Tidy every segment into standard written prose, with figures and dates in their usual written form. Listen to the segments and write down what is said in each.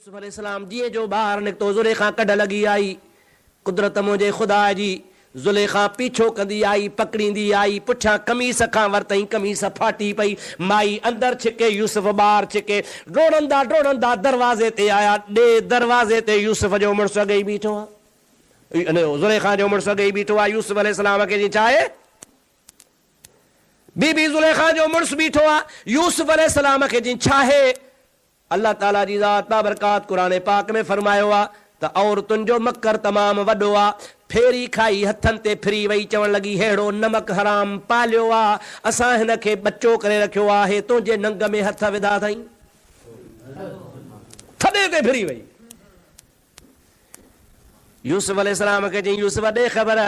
يوسف عليه السلام جيئن جو ٻاهر نڪتو، زليخا ڪڍ لڳي آئي. قدرت منهنجي خدا جي، زليخا پيڇو ڪندي آئي، پڪڙيندي آئي، پٺيان قميص کان ورتئين، قميص ڦاٽي پئي، مائي اندر ڇڪي، يوسف ٻاهر ڇڪي، ڊوڙندا ڊوڙندا دروازي تي آيا، ڏي دروازي تي يوسف جو مڙس اڳي ئي بيٺو آ، زليخا جو مڙس اڳي ئي بيٺو آ، يوسف عليه السلام کي چيائين ڇا آهي؟ بي بي زليخا جو مڙس بيٺو آ، يوسف عليه السلام کي چيائين ڇا آهي؟ الله تعاليٰ جي ذات بابرڪات قرآن پاڪ ۾ فرمايو آ ته عورتن جو مڪر تمام وڏو آ، ڦيري کائي هٿن تي ڦري وئي چوڻ لڳي ههڙو نمڪ حرام پاليو آ، اسان هن کي ٻچو ڪري رکيو آ، هي تنهنجي ننگ ۾ هٿ وڌا اٿئي. ٿڏي تي ڦري وئي. يوسف عليه السلام کي چيائين يوسف ڏي خبر.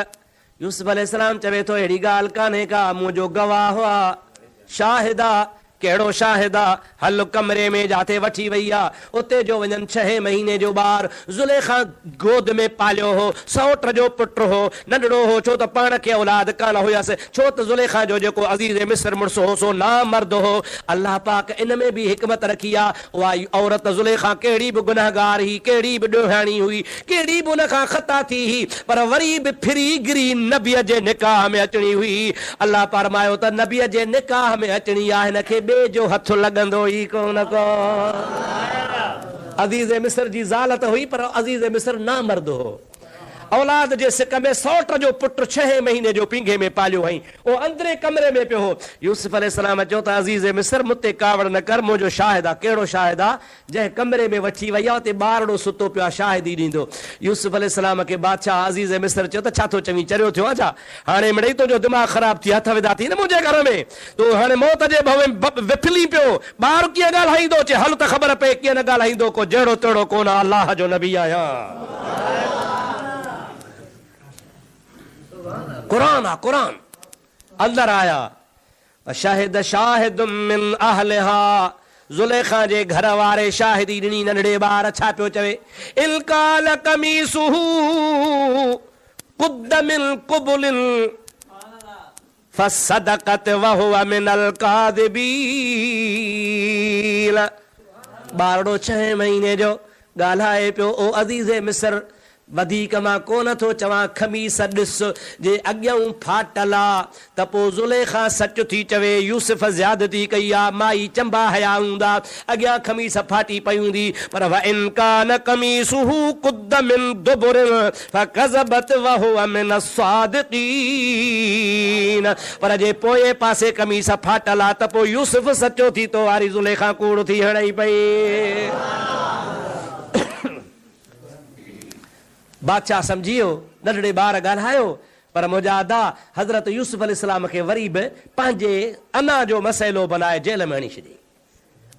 يوسف عليه السلام چوي ٿو اهڙي ڳالهه ڪانهي ڪا، منهنجو گواهه آ، شاهد آ. ڪهڙو شاهد آ؟ هل ڪمري ۾ جاٿي وٺي وئي آ، اتي جو وڃن ڇهين مهيني جو ٻار زليخا گود ۾ پاليو هو، سئوٽ جو پٽ هو، ننڍڙو هو، ڇو ته پاڻ کي اولاد ڪانه هيس، ڇو ته زليخا جو جيڪو عزيز مصر مڙس هو سو نامرد هو. الله پاڪ ان ۾ به حڪمت رکي آ، اها عورت زليخا ڪهڙي به گنهگار هئي، ڪهڙي به ڏوهياڻي هئي، ڪهڙي به ان کان خطا ٿي هئي، پر وري به ڦري گري نبيء جي نڪاح ۾ اچڻي هئي. الله فرمايو ته نبيء جي نڪاح ۾ اچڻي آ، هن کي ٻئي جو هٿ لڳندو ئي ڪونه ڪو. عزيز مصر جي زال ته هئي، پر عزيز مصر نامرد هو. اولاد جي سڪ ۾ سئوٽ جو پٽ ڇهين مهيني جو پينگهي ۾ پاليو هئائين. اهو اندرين ڪمري ۾ پيو هو. يوسف عليه السلام چيو ته عزيز مصر مون تي ڪاوڙ نه ڪر، منهنجو شاهد آ. ڪهڙو شاهد آ؟ جنهن ڪمري ۾ وٺي وئي آ، اتي ٻارڙو ستو پيو آ، شاهدي ڏيندو. يوسف عليه السلام کي بادشاهه عزيز مصر چيو ته ڇا ٿو چوين، چريو ٿيو آن ڇا؟ هاڻي مڙئي تنهنجو دماغ خراب ٿي هٿ وڌا ٿي نه منهنجي گهر ۾. تون هاڻي موت جي ڀؤ ۾ وڦلين پيو. ٻار ڪيئن ڳالهائيندو؟ چي هل ته خبر پئي ڪيئن نه ڳالهائيندو، ڪو جهڙو تهڙو ڪونه آ، الله جو نبي آهيان. قرآن آ قرآن. اندر آيا. وشهد شاهد من اهلها زليخا جي گهر واري شاهدي ڏني ننڍڙي ٻار ڇا پيو چوي ان ڪان قميصه قد من قبل فصدقت وهو من الڪاذبين ٻارڙو ڇهين مهيني جو ڳالهائي پيو او عزيز مصر وڌيڪ مان ڪونه ٿو چوان قميص ڏس جي اڳيئون ڦاٽل آ ته پوء زليخا سچ ٿي چوي يوسف زيادتي ڪئي آ مائي چنبا هنيا هوندا اڳيان قميص ڦاٽي پئي هوندي پر وان ڪان قميصه قد من دبر فڪذبت وهو من الصادقين پر جي پوئين پاسي قميص ڦاٽل آ ته پوء يوسف سچو ٿي تو واري زليخا ڪوڙ ٿي هڻئي پئي. بادشاهه سمجهي ويو، ننڍڙي ٻار ڳالهايو، پر منهنجا ادا، حضرت يوسف عليه السلام کي وري به پنهنجي انا جو مسئلو بنائي جيل ۾ هڻي ڇڏيائين.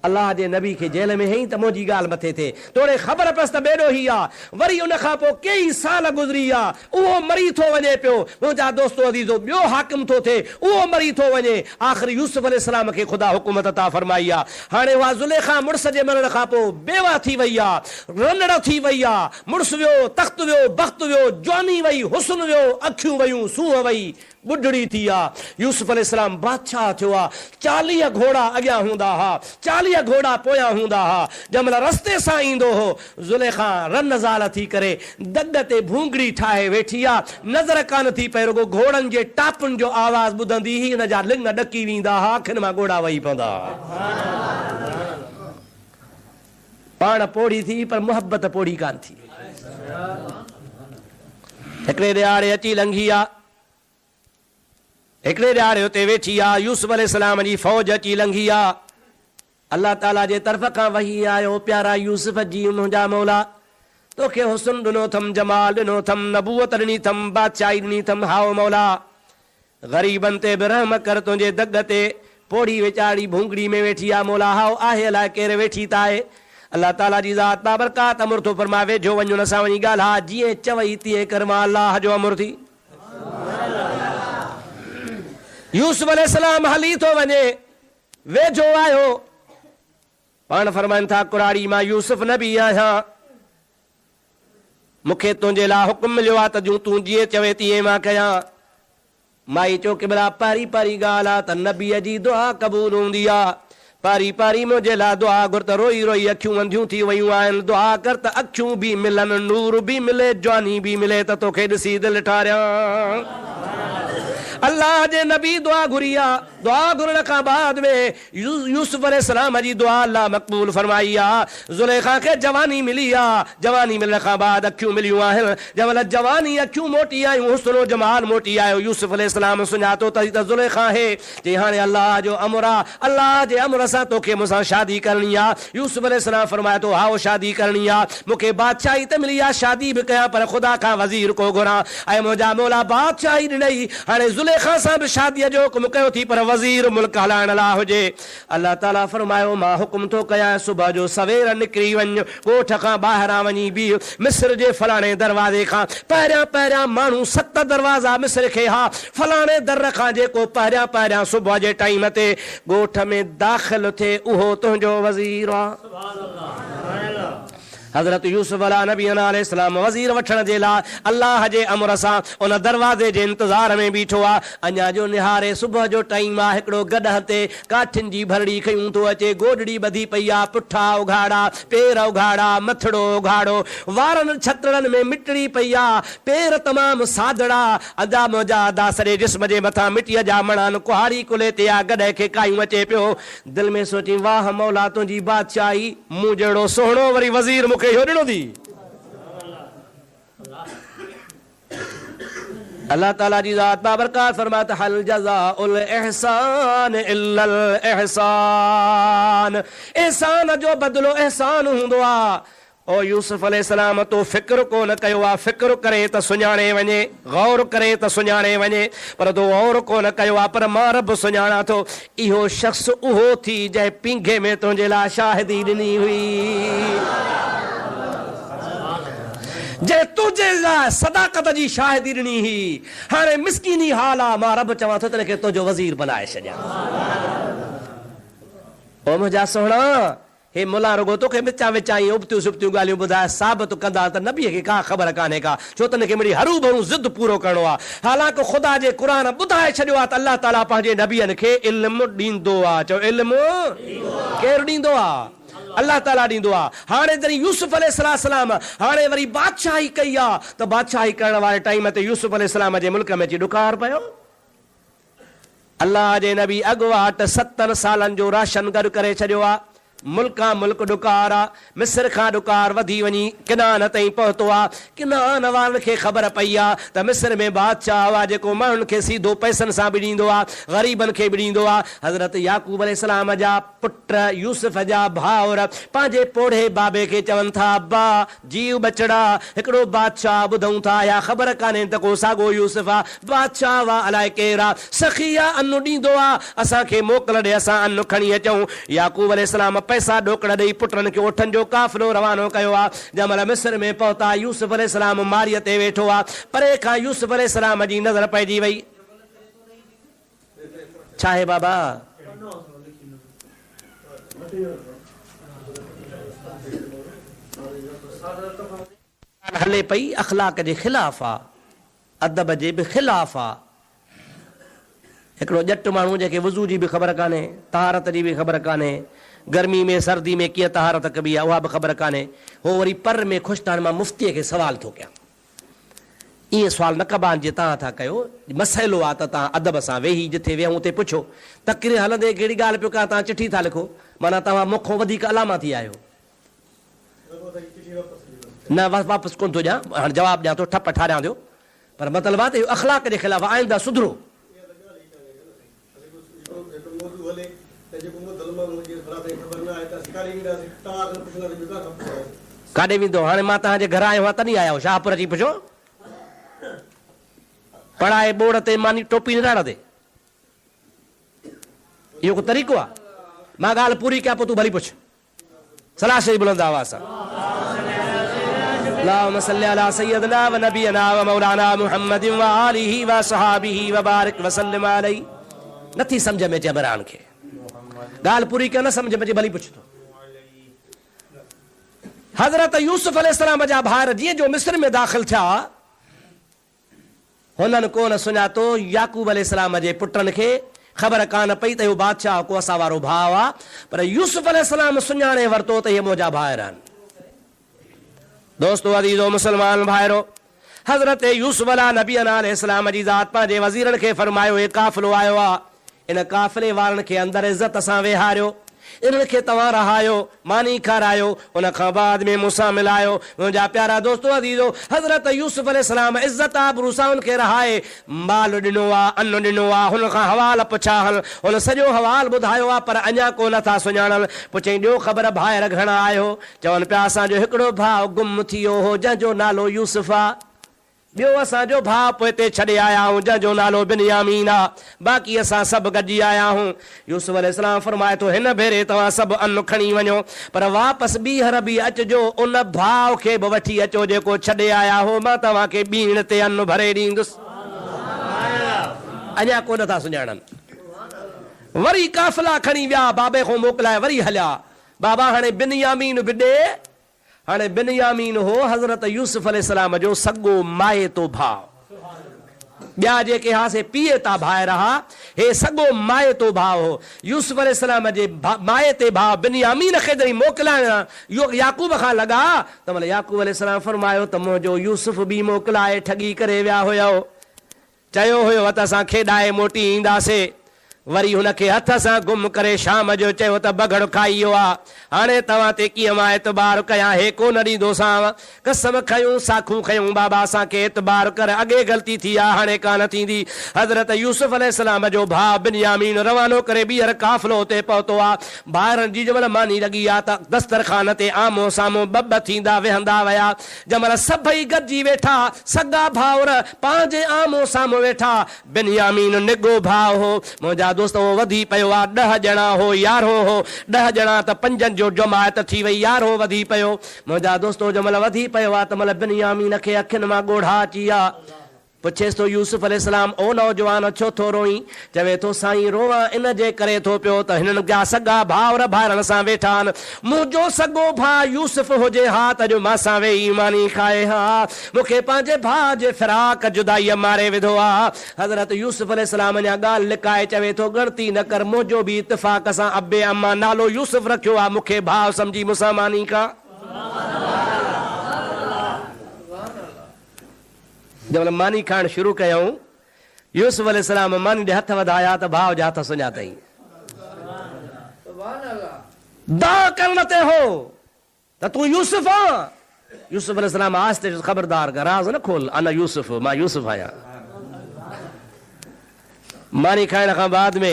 الله جي نبي کي جيل ۾ هنئين ته منهنجي ڳالهه مٿي ٿئي. توڙي خبر پيس ته بيڏوهي آ. وري ان کان پوء ڪيئي سال گذري ويا. اهو مري ٿو وڃي پيو. منهنجا دوستو عزيزو! ٻيو حاڪم ٿو ٿئي. اهو مري ٿو وڃي. آخر يوسف عليه السلام کي خدا حڪومت عطا فرمائي آ. هاڻي اها زليخا مڙس جي مرڻ کان پوء بيوه ٿي وئي آ، رنڙ ٿي وئي آ، مڙس ويو، تخت ويو، بخت ويو، جواني وئي، حسن ويو، اکيون ويون، سونهن وئي، ٻڍڙي ٿي آ. يوسف عليه السلام بادشاهه ٿيو آ، 40 گهوڙا اڳيان هوندا ها، 40 گهوڙا پويان هوندا ها، جنهن مهل رستي سان ايندو هو، زليخا رن زال ٿي ڪري دڳ تي ڀونگڙي ٺاهي ويٺي آ، نظر ڪانه ٿي پئي، رڳو گهوڙن جي ٽاپن جو آواز ٻڌندي هئي، هن جا لڱ ڏڪي ويندا ها، اکين مان ڳوڙها وهي پوندا ها. پاڻ پوڙهي ٿي پر محبت پوڙهي ڪانه ٿي. هڪڙي ڏهاڙي اچي لنگهي آ. هڪڙي ڏهاڙي اتي ويٺي آ، يوسف عليه السلام جي فوج اچي لنگهي آ. الله تعاليٰ جي طرف کان وحي آيو، پيارا يوسف جيء منهنجا مولا! توکي حسن ڏنو ٿم، جمال ڏنو ٿم، نبوت ڏني ٿم، بادشاهي ڏني ٿم، هائو مولا! غريبن تي به رحم ڪر، تنهنجي دڳ تي پوڙهي ويچارڙي ڀونگڙي ۾ ويٺي آ، مولا هائو آهي الائي ڪير ويٺي ته آهي. الله تعاليٰ جي ذات بابرڪات امر ٿو فرمائي، ويجهو وڃ ان سان وڃي ڳالهاء، جيئن چوئي تيئن ڪر مان الله جو امر ٿي. يوسف عليه السلام هلي ٿو وڃي. ويجهو آيو. پاڻ فرمائن ٿا، ڪراڙي مان يوسف نبي آهيان، مون کي تنهنجي لاء حڪم مليو آهي ته جون تون جيئن چوين تيئن مان ڪيان. مائي چيو، قبلا پهرين پهرين ڳالهه آهي ته نبيء جي دعا قبول هوندي آهي. پاري پاري منهنجي لاء دعا گهر ته روئي روئي اکيون انڌيون ٿي ويون آهن، دعا ڪر ته اکيون به ملن، نور به ملي، جواني به ملي ته توکي ڏسي دل ٺاريان. الله جي نبي دعا گهري آ، دعا گهرڻ کان بعد ۾ يوسف عليه السلام جي دعا الله مقبول فرمائي آ، زليخا کي جواني ملي آ، جواني ملڻ کان بعد اکيون مليون آهن، جنهن مهل جواني اکيون موٽي آيون، حسن و جمال موٽي آيو، يوسف عليه السلام سڃاتو ته هي ته زليخا آهي، چي هاڻي الله جو امر آ، الله جي امر سان توکي مون سان شادي ڪرڻي آ. يوسف عليه السلام فرمائي ٿو، هائو شادي ڪرڻي آ، مون کي بادشاهي ته ملي آ، شادي به ڪيان پر خدا کان وزير ڪو گهران. اي منهنجا مولا بادشاهي ڏنئي، هاڻي زليخا سان به شاديء جو حڪم ڪيو ٿي پر وزير ملڪ هلائڻ لاء هجي. الله تعاليٰ فرمايو، مان حڪم ٿو ڪيانء صبح جو سوير نڪري وڃ، ڳوٺ کان ٻاهران وڃي بيهه، مصر جي فلاڻي دروازي کان پهريان پهريان ماڻهو ست دروازا مصر کي ها، فلاڻي در کان جيڪو پهريان پهريان صبح جي ٽائيم تي ڳوٺ ۾ داخل ٿئي اهو تنهنجو وزير آ. حضرت يوسف عليه نبينا عليه السلام وزير وٺڻ جي لاء الله جي امر سان ان دروازي جي انتظار ۾ بيٺو آ. اڃا جو نهاري صبح جو ٽائيم آ، هڪڙو گڏهه تي ڪاٺين جي ڀرڙي کنيون ٿو اچي، گوڏڙي ٻڌي پئي آ، پٺا اگهاڙا، پير اگهاڙا، مٿڙو اگهاڙو، وارن ڇتڙن ۾ مٽڙي پئي آ، پير تمام سادڙا، ادا منهنجا ادا سڄي جسم جي مٿان مٽيء جا مڻان، ڪهاڙي ڪلهي تي آ، گڏهه کي ڪاهيون اچي پيو. دل ۾ سوچين، واهه مولا تنهنجي بادشاهي، مون جهڙو سهڻو وري وزير مون کي اهو ڏنو ٿي. الله تعالي جي ذات بابرڪات فرمائي ته هل جزاء الاحسان الا الاحسان احسان جو بدلو احسان هوندو آ. او يوسف عليه السلام تو فڪر ڪو نه ڪيو آ، فڪر ڪرين ته سڃاڻي وڃي، غور ڪرين ته سڃاڻي وڃي، پر تو غور ڪو نه ڪيو آ، پر مان رب سڃاڻان ٿو، اهو شخص اهو ٿي جنهن پينگهي ۾ تنهنجي لاء شاهدي ڏني هئي، جنهن تنهنجي لاء صداقت جي شاهدي ڏني هئي، هاڻي مسڪيني حال آ، مان رب چوان ٿو تنهن کي تنهنجو وزير بنائي ڇڏيان. او منهنجا سهڻا! هي ملان رڳو توکي وچان وچان ائين ابتيون سبتيون ڳالهيون ٻڌائي ثابت ڪندا ته نبيء کي ڪا خبر ڪانهي ڪا، ڇو ته هن کي مڙئي هروڀرو ضد پورو ڪرڻو آ. حالانڪ خدا جي قرآن ٻڌائي ڇڏيو آ ته الله تعاليٰ پنهنجي نبين کي علم ڏيندو آ. چئو علم ڪير ڏيندو آ؟ الله تعاليٰ ڏيندو آ. هاڻي جڏهن يوسف عليه السلام هاڻي وري بادشاهي ڪئي آ ته بادشاهي ڪرڻ واري ٽائيم تي يوسف عليه السلام جي ملڪ ۾ اچي ڏڪار پيو. الله جي نبي اڳواٽ ستن سالن جو راشن گڏ ڪري ڇڏيو آ. ملڪان ملڪ ڏڪار آ. مصر کان ڏڪار وڌي وڃي ڪنعان تائين پهتو آ. ڪنعان وارن کي خبر پئي آ ته مصر ۾ بادشاهه آ جيڪو ماڻهن کي سيڌو پئسن سان به ڏيندو آ، غريبن کي به ڏيندو آ. حضرت يعقوب عليه السلام جا پٽ يوسف جا ڀائر پنهنجي پوڙهي بابي کي چون ٿا، ابا! جيء ٻچڙا، هڪڙو بادشاهه ٻڌئون ٿا، اها خبر ڪانهي ته ڪو ساڳو يوسف آ، بادشاهه آ، الائي ڪير آ، سخي آ، ان ڏيندو آ، اسان کي موڪل ڏي، اسان ان کڻي اچون. يعقوب عليه السلام پئسا ڏوڪڙ ڏئي پٽن کي اٺن جو قافلو روانو ڪيو آ. جنهن مهل مصر ۾ پهتا، يوسف عليه السلام ماڙيء تي ويٺو آ. پري کان يوسف عليه السلام جي نظر پئجي وئي. ڇاهي بابا؟ ڳالهه هلي پئي اخلاق جي خلاف آ، ادب جي به خلاف آ. هڪڙو ڄٽ ماڻهو جنهن کي وضو جي به خبر ڪانهي، طهارت جي به خبر ڪانهي، گرمي ۾ سردي ۾ ڪيئن طهارت ڪبي آ اها به خبر ڪانهي، هو وري پر ۾ خوش ته هاڻي مان مفتيء کي سوال ٿو ڪيان. ائين سوال نه ڪبا آهن جيئن توهان ٿا ڪيو. مسئلو آ ته توهان ادب سان ويهي جٿي ويهون اتي پڇو. تقرير هلندي ڪهڙي ڳالهه پيو ڪيان توهان چٺي ٿا لکو. معنيٰ توهان مون کان وڌيڪ علامه ٿي ويا آهيو. نه واپس ڪونه ٿو ڏيان. هاڻ جواب ڏيان ٿو ٺپ ٺاريان ٿو. پر مطلب آ ته اهو اخلاق جي خلاف آ آئنده سڌرو. اسين ڪو جيڪو هڪ موضوع هلي ته جيڪو ٻڌل ماڻهو هجي ڀلا سائين خبر نه آهي ته اسين ڪاڏي وينداسين توهان کان پڇنداسين ٻيو ڪنهن کان پڇنداسين. ڪاڏي ويندو هاڻي مان توهان جي گهر آيو هان تڏهن آيا آهيو شاهپور اچي پڇو پڙائي ٻوڙ تي ماني ٽوپي نراڙ تي اهو ڪو طريقو آ مان ڳالهه پوري ڪيان پوء تون ڀلي پڇ. صلوات شريف بلند آواز سان. اللهم صل علي سيدنا و نبينا و مولانا محمد و آله و اصحابه و بارڪ وسلم عليه. نٿي سمجهه ۾ اچي عمران کي ڳالهه پوري ڪيان نه سمجهه ۾ اچي ڀلي پڇ ٿو. حضرت يوسف عليه السلام جا ڀائر جيئن جو مصر ۾ داخل ٿيا هنن ڪونه سڃاتو يعقوب عليه السلام جي پٽن کي، خبر ڪانه پئي ته اهو بادشاهه ڪو اسان وارو ڀاء آ، پر يوسف عليه السلام سڃاڻي ورتو ته اهي منهنجا ڀائر آهن. دوستو عزيزو مسلمان ڀائرو! حضرت يوسف عليه نبينا عليه السلام جي ذات پنهنجي وزيرن کي فرمايو هي قافلو آيو آ، ان قافلي وارن کي اندر عزت سان ويهاريو، انهن کي توهان رهايو، ماني کارايو، ان کان بعد ۾ مون سان ملايو. منهنجا پيارا دوستو عزيزو! حضرت يوسف عليه السلام عزت آبرو سان ان کي رهائي، مال ڏنو آ، ان ڏنو آ، هن کان حوال پڇا هن، هن سڄو حوال ٻڌايو آ، پر اڃا ڪو نه ٿا سڃاڻن. پڇيائين ڏيو خبر ڀائر گهڻا آهيو؟ چون پيا اسان جو هڪڙو ڀاء گم ٿي ويو هو، جنهن جو نالو يوسف آ. ٻيو اسان جو ڀاء پوئتي ڇڏي آيا آهيون، جنهن جو نالو بنيامين آ. باقي اسان سڀ گڏجي آيا آهيون. يوسف عليه السلام فرمائي ٿو، هن ڀيري توهان سڀ ان کڻي وڃو، پر واپس ٻيهر به اچجو، ان ڀاء کي به وٺي اچو جيڪو ڇڏي آيا هو، مان توهان کي ٻيڻ تي ان ڀري ڏيندس. اڃا ڪونه ٿا سڃاڻن. وري قافلا کڻي ويا، بابي کان موڪلائي وري هليا. بابا هاڻي بنيامين به ڏي. هاڻي بنيامين هو حضرت يوسف عليه السلام جو سڳو مائيتو ڀاء. ٻيا جيڪي ها سي پيئتا ڀائر ها، هي سڳو مائيتو ڀاء هو. يوسف عليه السلام جي مائيتي ڀاء بنيامين کي جڏهن موڪلائڻ يعقوب کان لڳا، تنهن مهل يعقوب عليه السلام فرمايو ته منهنجو يوسف به موڪلائي ٺڳي ڪري ويا هيؤ. چيو هيو ته اسان کيڏائي موٽي اينداسي. وري هن کي هٿ سان گم ڪري شام جو چيو ته بگهڙ کائي ويو آ. هاڻي توهان تي ڪيئن مان اعتبار ڪيان هي ڪو نه ڏيندوسانء. قسم کنيون ساکون کنيون بابا اسان کي اعتبار ڪر اڳي غلطي ٿي آ هاڻي ڪانه ٿيندي. حضرت يوسف عليه السلام جو ڀاء بنيامين روانو ڪري ٻيهر قافلو اتي پهتو آ. ڀائرن جي جنهن مهل ماني لڳي آ ته دسترخوان تي آمهون سامهون ٻه ٻه ٿيندا ويهندا ويا. جنهن مهل سڀئي گڏجي ويٺا، سڳا ڀائر پنهنجي آمهون سامهون ويٺا. بنيامين نڳو ڀاء هو. منهنجا دوست اهو وڌي پيو آ. ڏهه ڄڻا هو، يارهون هو. ڏهه ڄڻا ته پنجن جو جماعت ٿي وئي، يارهون وڌي پيو. منهنجا دوستو جنهن مهل وڌي پيو آ، تنهن مهل بنيامين کي اکين مان ڳوڙها اچي ويا. پڇيس ٿو يوسف عليه السلام، او نوجوان ڇو ٿو روئين؟ چوي ٿو سائين روئان ان جي ڪري ٿو پيو ته هنن جا سڳا ڀائر ڀائرن سان ويٺا آهن، منهنجو سڳو ڀاء يوسف هجي ها ته اڄ مان سان ويهي ماني کائي ها، مون کي پنهنجي ڀاء جي فراق جدائيء ماري وڌو آ. حضرت يوسف عليه السلام اڃا ڳالهه لڪائي چوي ٿو ڳڻتي نه ڪر منهنجو به اتفاق سان ابي امان نالو يوسف رکيو آ، مون کي ڀاء سمجهي مون سان ماني کا. جنهن مهل ماني کائڻ شروع ڪيائون، يوسف عليه السلام ماني ڏي هٿ وڌايا ته ڀاء جا هٿ سڃاتائين. دانهن ڪرڻ تي هو ته تون يوسف آن. يوسف عليه السلام آهستي چيس، خبردار ڪا راز نه کول، انا يوسف، مان يوسف آهيان. ماني کائڻ کان بعد ۾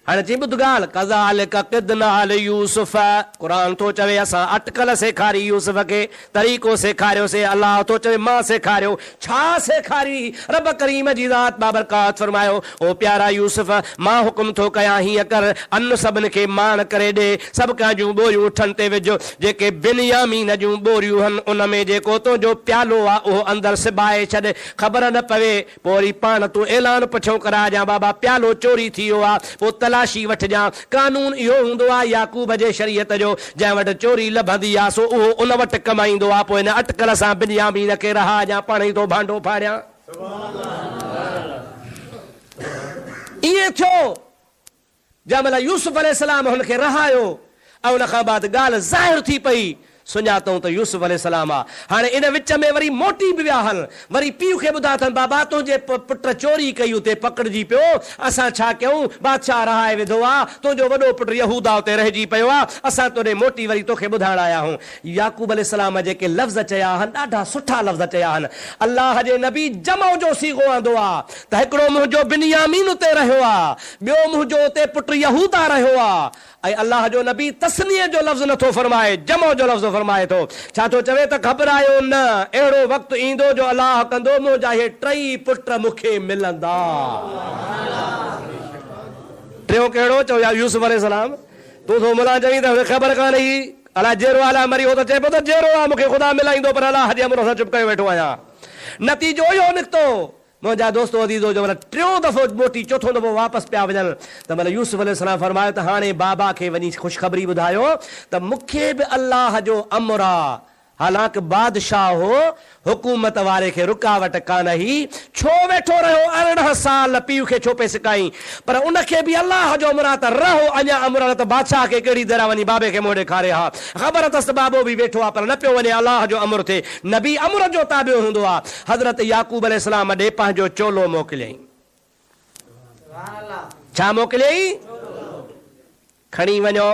هاڻي چئي ٻڌ ڳالهه، ڪذالڪ ڪدنا ليوسف، قرآن ٿو چوي اسان اٽڪل سيکاري يوسف کي، طريقو سيکاريوسي، الله ٿو چوي مان سيکاريو، ڇا سيکاري؟ رب ڪريم جي ذات بابرڪات فرمايو، او پيارا يوسف! مان حڪم ٿو ڪيان هيئن ڪر، ان سڀن کي ماڻ ڪري ڏي، سڀ ڪنهن جون ٻوريون اٺن تي وجهه، جيڪي بنيامين جون ٻوريون هن، ان ۾ جيڪو تنهنجو پيالو آ، اهو اندر سبائي ڇڏ، خبر نه پوي، پوء وري پاڻ تون اعلان پڇئون ڪرائجان بابا پيالو چوري ٿي ويو آ پوء تلاشي وٺجان. قانون اهو هوندو آ يعقوب جي شريعت جو جنهن وٽ چوري لڀندي آ سو اهو ان وٽ ڪمائيندو آ پوء ان اٽڪل سان بنيامين کي رهائجان پاڻ ئي ٿو ڀانڊو ڦاڙيان. ائين ٿيو. جنهن مهل يوسف عليه السلام هن کي رهايو ۽ ان کان بعد ڳالهه ظاهر ٿي پئي، سڃاتئون ته يوسف عليه السلام آ. هاڻي ان وچ ۾ وري موٽي به ويا هن. وري پيء کي ٻڌايو اٿن، بابا تنهنجي پٽ چوري ڪئي اتي پڪڙجي پيو، اسان ڇا ڪيون، بادشاهه رهائي وڌو آ، تنهنجو وڏو پٽ يهوداه اتي رهجي پيو آ، اسان توڏي موٽي وري توکي ٻڌائڻ آيا آهيون. يعقوب عليه السلام جيڪي لفظ چيا آهن ڏاڍا سٺا لفظ چيا آهن. الله جي نبي جمع جو صيغو آندو آ ته هڪڙو منهنجو بنيامين اتي رهيو آ، ٻيو منهنجو اتي پٽ يهوداه رهيو آ. ۽ الله جو نبي تثنيه جو لفظ نه ٿو فرمائي، جمع جو لفظ فرمائي ٿو. ڇا ٿو چوي ته گهٻرايو نه، اهڙو وقت ايندو جو الله ڪندو منهنجا اهي ٽئي پٽ مون کي ملندا. ٽيون ڪهڙو؟ چئو يا يوسف عليه السلام. تون ٿو ملان چوين ته هن کي خبر ڪانه هئي. الاء جيئرو آ الاء مري ويو ته چئي پيو ته جيئرو آ مون کي خدا ملائيندو پر الله جي امر سان چپ ڪيو ويٺو آهيان. نتيجو اهو نڪتو منهنجا دوستو عزيزو جو مطلب ٽيون دفعو موٽي چوٿون دفعو واپس پيا وڃن ته مطلب يوسف عليه السلام فرمايو ته هاڻي بابا کي وڃي خوشخبري ٻڌايو ته مون کي به الله جو امر آ. حالانڪ بادشاهه هو، حڪومت واري کي رڪاوٽ ڪانه هئي، ڇو ويٺو رهيو 18 سال پيء کي ڇو پئي سڪائين؟ پر ان کي به الله جو امر آ ته رهو اڃا امر نه ته بادشاهه کي ڪهڙي دير آ وڃي بابي کي منهن ڏيکاري ها. خبر اٿس ته بابو به ويٺو آ پر نه پيو وڃي الله جو امر ٿئي. نبي امر جو تابع هوندو آ. حضرت يعقوب عليه السلام ڏي پنهنجو چولو موڪليائين. ڇا موڪليائين؟ کڻي وڃو،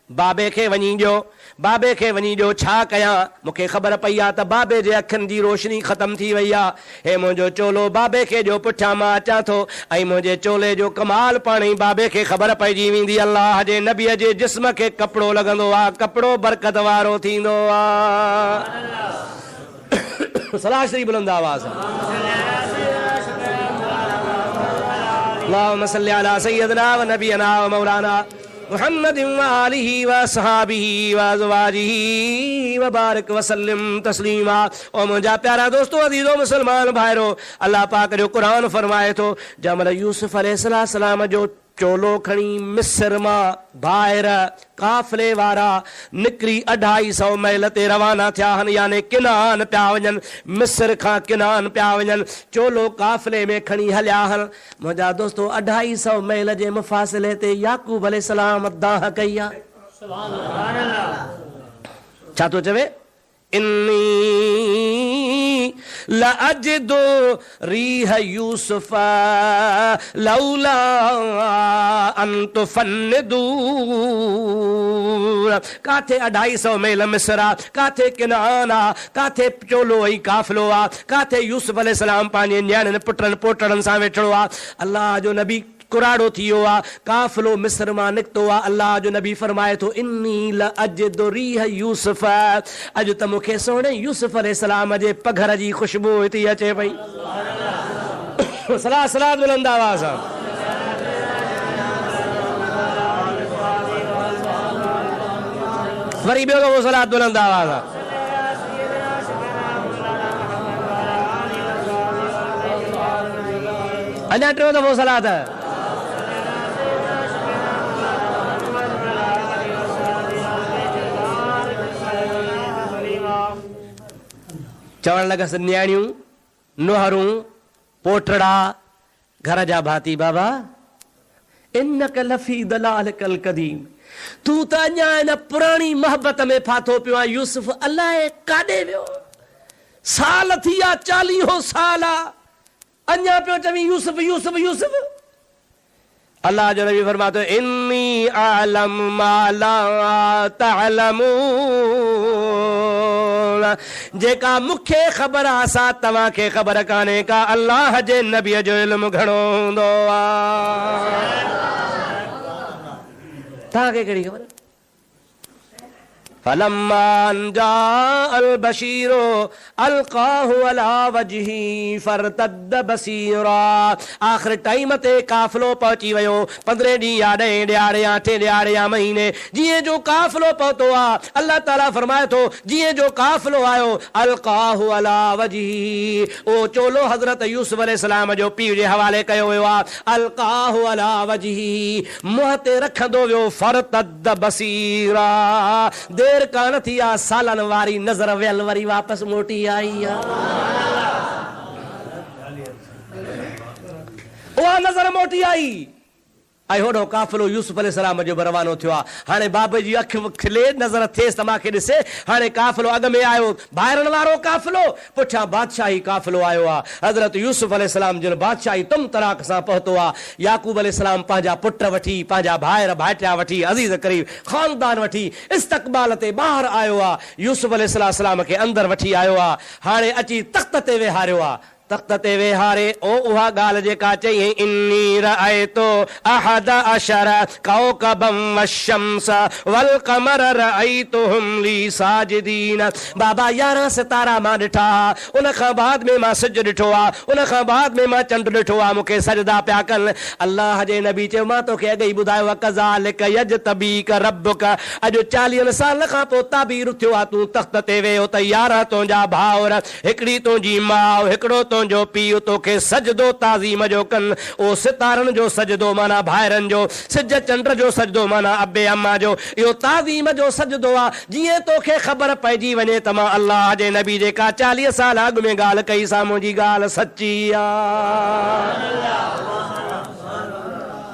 بابي کي وڃي ڏيو. بابي کي وڃي ڏيو، ڇا ڪيان؟ مون کي خبر پئي آ ته بابي جي اکين جي روشني ختم ٿي وئي آ. هي منهنجو چولو بابي کي ڏيو، پٺيان مان اچان ٿو ۽ منهنجي چولي جو ڪمال پاڻهي بابي کي خبر پئجي ويندي. الله جي نبيء جي جسم کي ڪپڙو لڳندو آ، ڪپڙو برڪت وارو ٿيندو آ. صلوات شريف بلند آواز سان. اللهم صل علي سيدنا و نبينا و مولانا محمد و آله و اصحابه و ازواجه و بارڪ وسلم تسليما. او منهنجا پيارا دوستو عزيزو مسلمان ڀائرو، الله پاڪ جو قرآن فرمائي ٿو، جنهن مهل يوسف عليه السلام جو چولو کڻي مصر مان ڀائر قافلي وارا نڪري اڍائي سئو ميل تي روانا ٿيا هن يعني ڪنعان پيا وڃن، مصر کان ڪنعان پيا وڃن، چولو قافلي ۾ کڻي هليا هن. منهنجا دوستو اڍائي سئو ميل جي مفاصلي تي يعقوب عليه السلام دانهن ڪئي آ. ڇا ٿو چوي؟ اني لاجد ريح يوسف لولا ان تفندون ڪاٿي اڍائي سئو ميل مصر آ، ڪاٿي ڪنعان آ، ڪاٿي چولو ۽ قافلو آ، ڪاٿي يوسف عليه السلام پنهنجي نياڻين پٽن پوٽڙن سان ويٺڙو آ. الله جو نبي ڪراڙو ٿي ويو آ، قافلو مصر مان نڪتو آ، الله جو نبي فرمائي ٿو، اني لاجد ريح يوسف، اڄ ته مون کي سهڻي يوسف عليه السلام جي پگهر جي خوشبوء ٿي اچي پئي. صلوات صلوات بلند آواز سان. وري ٻيو دفعو صلوات بلند آواز سان. اڃا ٽيون دفعو صلوات. چوڻ لڳس نياڻيون، نوهرون، پوٽڙا، گهر جا ڀاتي بابا، انک لفي ضلالک القديم، تون ته اڃا ان پراڻي محبت ۾ ڦاٿو پيو آهين، يوسف الائي ڪاڏي ويو، سال ٿي ويا، چاليهو سال آ، اڃا پيو چوين يوسف يوسف يوسف؟ الله جو نبي فرمائي ٿو اني اعلم ما لا تعلمون جيڪا مون کي خبر آ سا توهان کي خبر ڪانهي ڪا الله جي نبي جو علم گهڻو هوندو آ توهان کي ڪهڙي خبر؟ فلما ان جاء البشير القاه علي وجهه فارتد بصيرا آخر ٽائيم تي قافلو پهچي ويو، پندرهين ڏينهن يا ڏهين ڏهاڙي يا اٺين ڏهاڙي يا مهيني جيئن جو قافلو پهتو آ، الله تعالي فرمائي ٿو، جيئن جو قافلو آيو، القاه علي وجهه اهو چولو حضرت يوسف عليه السلام جو پيء جي حوالي ڪيو ويو آ، القاه علي وجهه منهن تي رکندو ويو فارتد بصيرا دير ڪانه ٿي آ سالن واري نظر ويل وري واپس موٽي آئي آ اها نظر موٽي آئي ۽ هوڏو قافلو يوسف عليه السلام جو به روانو ٿيو آ هاڻي بابي جي اک کلي نظر ٿيس ته مان کي ڏسي هاڻي قافلو اڳ ۾ آيو ڀائرن وارو قافلو پٺيان بادشاهي قافلو آيو آ. حضرت يوسف عليه السلام جن بادشاهي طم طراق سان پهتو آ. يعقوب عليه السلام پنهنجا پٽ وٺي، پنهنجا ڀائر ڀائٽيا وٺي، عزيز قريب خاندان وٺي استقبال تي ٻاهر آيو آ. يوسف عليه السلام کي اندر وٺي آيو آ. هاڻي اچي تخت تي ويهاريو آ. تخت تي ويهاري او اها ڳالهه جيڪا چئي هئي اني رايت احد عشر ڪوڪبا والشمس والقمر رايتهم لي ساجدين بابا يارهن ستارا مان ڏٺا ها، ان کان بعد ۾ مان سج ڏٺو آ، ان کان بعد ۾ مان چنڊ ڏٺو آ، مون کي سجدا پيا ڪن. الله جي نبي چيو، مان توکي اڳ ئي ٻڌايو آ، ڪذالڪ يجتبيڪ ربڪ، اڄ چاليهن سالن کان پوء تعبير ٿيو آ، تون تخت تي ويهه ته يارهن تنهنجا ڀائر، هڪڙي تنهنجي ماء، هڪڙو تنهنجو. تنهنجو پيء توکي سجدو تعظيم جو ڪن، اهو ستارن جو سجدو معنيٰ ڀائرن جو، سج چنڊ جو سجدو معنيٰ ابي اما جو، اهو تعظيم جو سجدو آ، جيئن توکي خبر پئجي وڃي ته مان الله جي نبي جيڪا 40 سال اڳ ۾ ڳالهه ڪئي سا منهنجي ڳالهه سچي آ.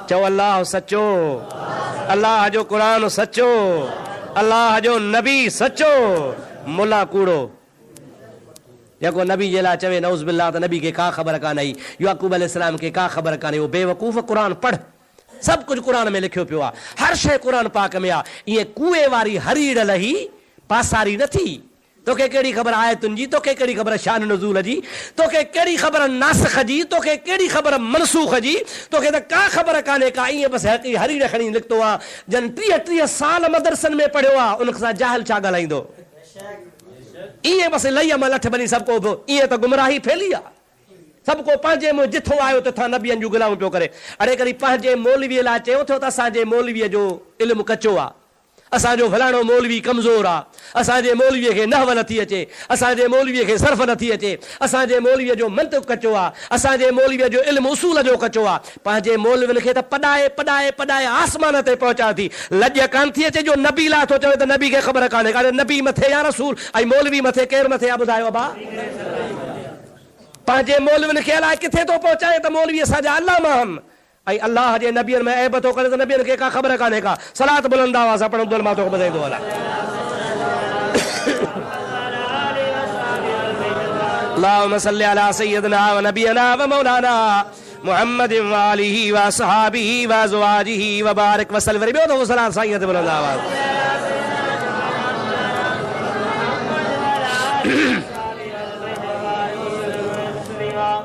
چئو الله سچو، الله جو قرآن سچو، الله جو نبي سچو، ملا ڪوڙو. جيڪو نبي جي لاء چوي نعوذ بالله ته نبي کي ڪا خبر ڪانه هئي، يعقوب عليه السلام کي ڪا خبر ڪانه هئي، او بيوقوف قرآن پڙهه، سڀ ڪجهه قرآن ۾ لکيو پيو آ، هر شيء قرآن پاڪ ۾ آ، ائين ڪوئي واري هريڙ لهي پاساري نه ٿي، توکي ڪهڙي خبر آيتن جي، توکي ڪهڙي خبر شان نزول جي، توکي ڪهڙي خبر ناسخ جي، توکي ڪهڙي خبر منسوخ جي، توکي ته ڪا خبر ڪانهي ڪا، ائين بس هريڙ کڻي نڪتو آن، جن 30 30 سال مدرسن ۾ پڙهيو آ، ان سان جاهل ڇا ڳالهائيندو؟ ائين بس لئيء مان لٺ ڀڃي سڀ ڪو به ائين ته گمراهي ڦهلي آ. سڀ ڪو پنهنجي منهن جٿو آيو تٿان نبين جون گلائون پيو ڪري. اڙي ڪري پنهنجي مولويء لاء چيو ٿيو ته اسان جي مولويء جو علم ڪچو آ. اسان جو فلاڻو مولوي ڪمزور آ. اسان جي مولويء کي نحو نٿي اچي. اسان جي مولويء کي صرف نٿي اچي. اسان جي مولويء جو منطق ڪچو آ. اسان جي مولويء جو علم اصول جو ڪچو آ. پنهنجي مولوين کي ته پڏائي پڏائي پڏائي آسمان تي پهچائي ٿي. لڄ ڪانه ٿي اچي جو نبي لاء ٿو چوي ته نبي کي خبر ڪانهي ڪا. نبي مٿي يا رسول ۽ مولوي مٿي ڪير مٿي آ ٻڌايو ابا. پنهنجي مولوين کي الائي ڪٿي ٿو پهچائي ته مولوي اسان جا علامه آهن ۽ الله جي نبين ۾ عيب ٿو ڪري ته نبين کي ڪا خبر ڪانهي ڪا. صلات بلند آواز سان پڙهندو مان توکي ٻڌائيندو هلان. اللهم صل علي سيدنا ونبينا ومولانا محمد وآله واصحابه وازواجه وبارڪ وسلم. وري ٻيو دفعو صلات سائين تي بلند آواز.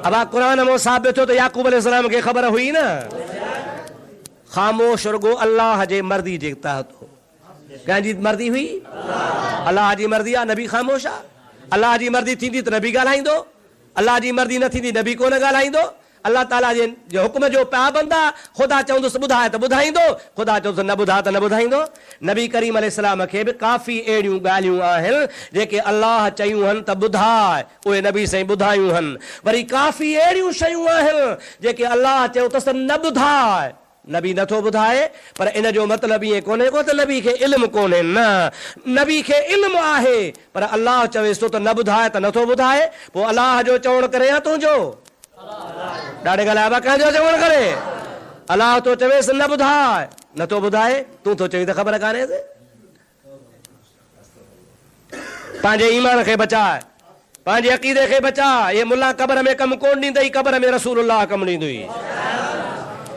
ابا قرآن مون ثابت ٿيو ته يعقوب عليه السلام کي خبر هئي نه. خاموش رڳو الله جي مرضي جي تحت هو. ڪنهن جي مرضي هئي؟ الله جي مرضي آ نبي خاموش آ. الله جي مرضي ٿيندي ته نبي ڳالهائيندو، الله جي مرضي نه ٿيندي نبي ڪونه ڳالهائيندو. الله تعاليٰ جي حڪم جو پابند آ، خدا چوندس ٻڌاء ته ٻڌائيندو، خدا چوندس نه ٻڌاء ته نه ٻڌائيندو. نبي ڪريم عليه السلام کي به ڪافي اهڙيون ڳالهيون آهن جيڪي الله چيون هن ته ٻڌاء، اهي نبي سائين ٻڌايون هن. وري ڪافي اهڙيون شيون آهن جيڪي الله چيو اٿس ته نه ٻڌاء، نبي نه ٿو ٻڌائي، پر ان جو مطلب ائين ڪونهي ڪو ته نبي کي علم ڪونهي، نه، نبي کي علم آهي، پر الله چويس ٿو ته نه ٻڌاء ته نه ٿو ٻڌائي، پوء الله جو چوڻ ڪري يا تنهنجو؟ ڏاڍي ڳالهايو ڀا ڪنهن جو چوڻ ڪري؟ الله ٿو چويس نه ٻڌاء، نه ٿو ٻڌائي، تون ٿو چوين ته خبر ڪانهيس. پنهنجي ايمان کي بچاء، پنهنجي عقيدي کي بچاء. اهي ملان قبر ۾ ڪم ڪونه ڏيندئي، قبر ۾ رسول الله ڪم ڏيندوئي.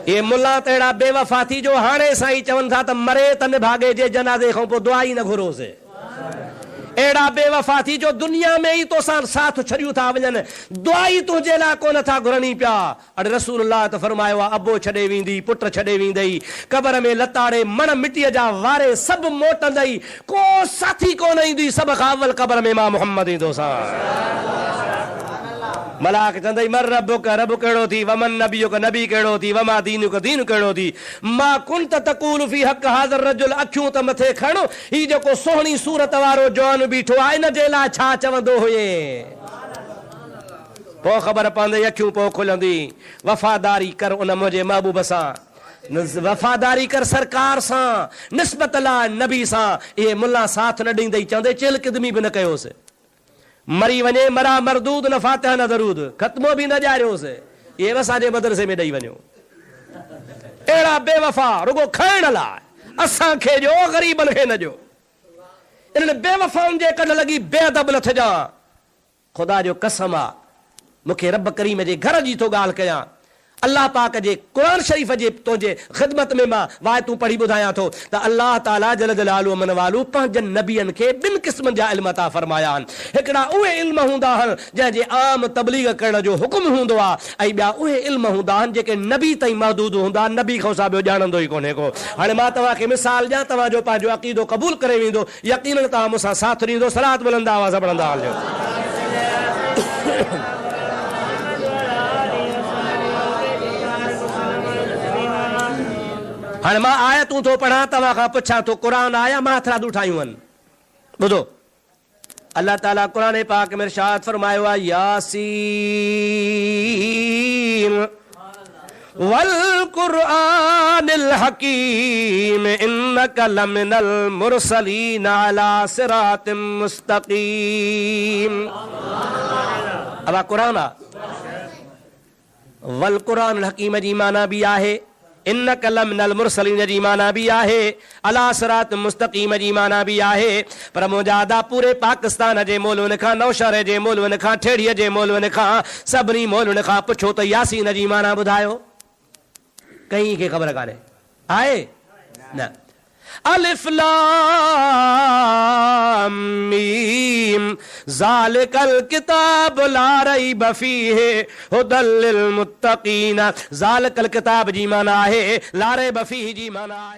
اهي ملان ته اهڙا بي وفا ٿي جو هاڻي سائين چون ٿا ته مري ته نڀاڳي جي جنازي کان پوء دعا ئي نه گهروس. اهڙا بي وفا ٿي جو دنيا ۾ ئي توسان ساٿ ڇڏيون ٿا وڃن، دعا ئي تنهنجي لاء ڪونه ٿا گهرن ئي پيا. اڙي رسول الله ته فرمايو آ ابو ڇڏي ويندي، پٽ ڇڏي ويندئي، قبر ۾ لتاڙي مڻ مٽيء جا واري سڀ موٽندئي، ڪو ساٿي ڪونه ايندوئي، سڀ کان اول قبر ۾ مان محمد ايندوسانء. ملائڪ چوندئي من ربک، رب ڪهڙو ٿي، ومن نبيک، نبي ڪهڙو ٿي، وما دينک، دين ڪهڙو ٿي، ما ڪنت تقول في حق هذا الرجل، اکيون ته مٿي کڻ، هي جيڪو سهڻي صورت وارو جوان بيٺو آ، ان جي لاء ڇا چوندو هئين؟ پوء خبر پوندئي، اکيون پوء کلندي. وفاداري ڪر ان منهنجي محبوب سان، وفاداري ڪر سرڪار سان، نسبت لاء نبي سان. اهي ملان ساٿ نه ڏيندئي، چوندئي چيل قدمي به نه ڪيوس. مري وڃي مرا مردود، نه فاتحه نه درود، ختمو به نه ڏياريوس. اهي به اسان جي مدرسي ۾ ڏئي وڃو. اهڙا بي وفا رڳو کائڻ لاء، اسان کي ڏيو غريبن کي نه ڏيو. انهن بي وفائن جي ڪڍ لڳي بي ادب نه ٿجان. خدا جو قسم آ مون کي رب ڪريم جي گهر جي ٿو ڳالهه ڪيان الله پاڪ جي قرآن شريف جي تنهنجي خدمت ۾ مان وايتون پڙهي ٻڌايان ٿو ته الله تعالي جل جلاله ومن والو پنهنجن نبين کي ٻن قسمن جا علم عطا فرمايا آهن هڪڙا اهي علم هوندا آهن جنهن جي عام تبليغ ڪرڻ جو حڪم هوندو آ ۽ ٻيا اهي علم هوندا آهن جيڪي نبي تائين محدود هوندا آهن نبي کان سواء ٻيو ڄاڻندو ئي ڪونهي ڪو هاڻي مان توهان کي مثال ڏيان توهان جو پنهنجو عقيدو قبول ڪري ويندو يقيناً توهان مون سان ساٿ ڏيندو صلات بلند آواز سان پڙهندا هلجو. هاڻي مان آيتون ٿو پڙهان توهان کان پڇان ٿو قرآن آ يا مان هٿرادو ٺاهيون آهن؟ ٻڌو. الله تعاليٰ قرآن پاڪ ۾ ارشاد فرمايو آهي، ياسين والقرآن الحڪيم انک لمن المرسلين علي صراط مستقيم. ابا قرآن آ. والقرآن الحڪيم جي معنيٰ به آهي، انک لمن المرسلين جي معنيٰ به آهي، علي صراط مستقيم جي معنيٰ به آهي، پر منهنجا ادا پوري پاڪستان جي مولوين کان، نوشهري جي مولوين کان، ٺيڙهيء جي مولوين کان، سڀني مولوين کان پڇو ته ياسين جي معنيٰ ٻڌايو. ڪنهن کي خبر ڪانهي. آهي؟ نه. الف لام ميم ذالک الڪتاب لا ريب فيه هدي للمتقين ذالک الڪتاب جي معنيٰ آهي لا ريب فيه جي معنيٰ آهي.